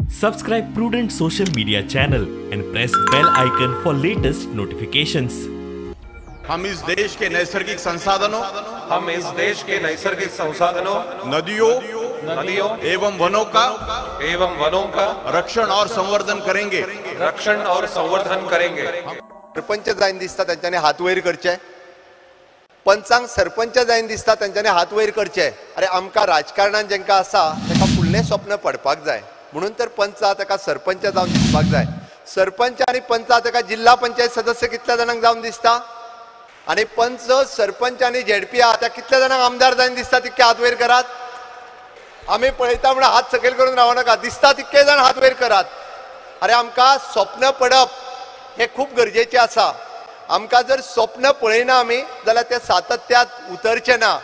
Subscribe Prudent social media channel and press bell icon for latest notifications. हम इस देश K नैसर्गिक संसाधनों, हम इस देश K नैसर्गिक संसाधनों, नदियों नदियों एवं वनों का रक्षण और संवर्धन करेंगे, रक्षण और संवर्धन करेंगे। सरपंच जायन दिसता तेंच्यांनी हात वयर करचे, पंचांक सरपंच जायन दिसता तेंच्यांनी हात वयर करचे। अरे आमकां राजकारणान जेंकां आसा तेका फुडलें स्वप्न पडपाक जाय, म्हणून तर पंचा तेका सरपंच जावन दिसपाक जाय। सरपंच आनी पंचा तेका जिल्हा पंचायत सदस्य कितल्या जाणांक जावन दिसता, आनी पंच सरपंच आनी झेडपी आहा त्या कितल्या जाणांक आमदार जायन दिसता तितके हात वयर करात। आमी पळयता म्हणून हात सकयल करून रावं नाका, दिसता तितके जाण हात वयर करात। अरे आमकां स्वप्न पडप हे खूब गरजेचें आसा। आमकां जर स्वप्न पळयना आमी जाल्यार ते सातत्यात उतरचें ना।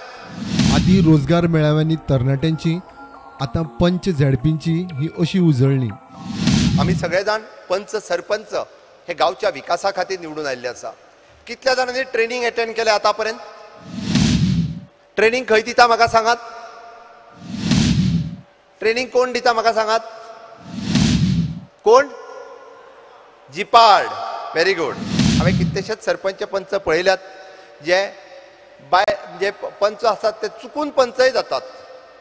आदी रोजगार मेळाव्यांनी तरणाट्यांची, आतां पंच झेडपींची ही अशी उजळणी। आमी सगळे जाण पंच सरपंच हे गांवच्या विकासा खातीर निवडून आयिल्ले आसा। कितल्या जाणांनी ट्रेनिंग अटेंड केलें आतां पर्यंत? ट्रेनिंग खंय दिता म्हाका सांगात? ट्रेनिंग कोण दिता म्हाका सांगात? कोण? जिपार्ड. Very good. हांवें कितलेशेच सरपंच पंच पळयल्यात जे बाय जे पंच आसात ते चुकून पंचय जातात।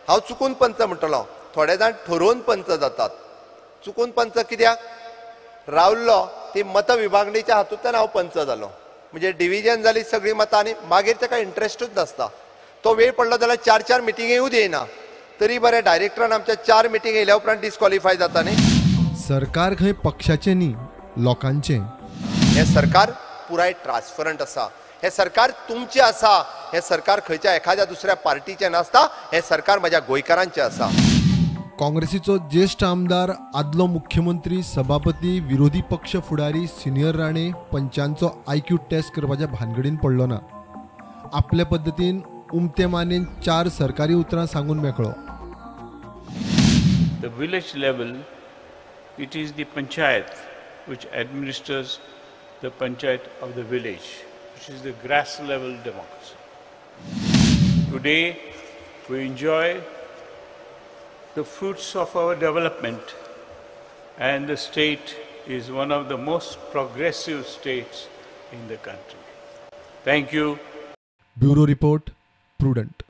हांव चुकून पंच म्हणटलो, थोडे जाण ठरोवन पंच जातात। चुकून पंच कित्याक रावल्लो ती मत विभागणीच्या हातूंतल्यान हांव पंच जालो, म्हणजे डिविजन जाली सगळीं मतां आनी मागीर ताका इंट्रस्टूच नासता। तो वेळ पडलो जाल्यार चार चार मिटिंगेय येना, तरी बरें डायरेक्टरान आमच्या 4 मिटिंग येयल्या उपरांत डिस्क्वॉलिफाय जाता न्ही। सरकार खंय पक्षाचें न्ही, लोकांचें। हें सरकार पुराय ट्रान्सपरंट आसा, हें सरकार तुमचें आसा, हें सरकार खंयच्या एखाद्या दुसऱ्या पार्टीचें नासता, हें सरकार म्हज्या गोंयकारांचें आसा। काँग्रेसीचो ज्येष्ठ आमदार, आदलो मुख्यमंत्री, सभापती, विरोधी पक्ष फुडारी सिनियर राणे पंचांचो IQ taste करपाच्या भानगडीन पडलो ना। आपल्या पद्दतीन उमते मानेन 4 सरकारी उतरां सांगून मेकळो। The village level, it is the panchayat which administers the panchayat of the village, which is the grass level democracy. Today, we enjoy the fruits of our development, and the state is one of the most progressive states in the country. Thank you. Bureau Report, Prudent.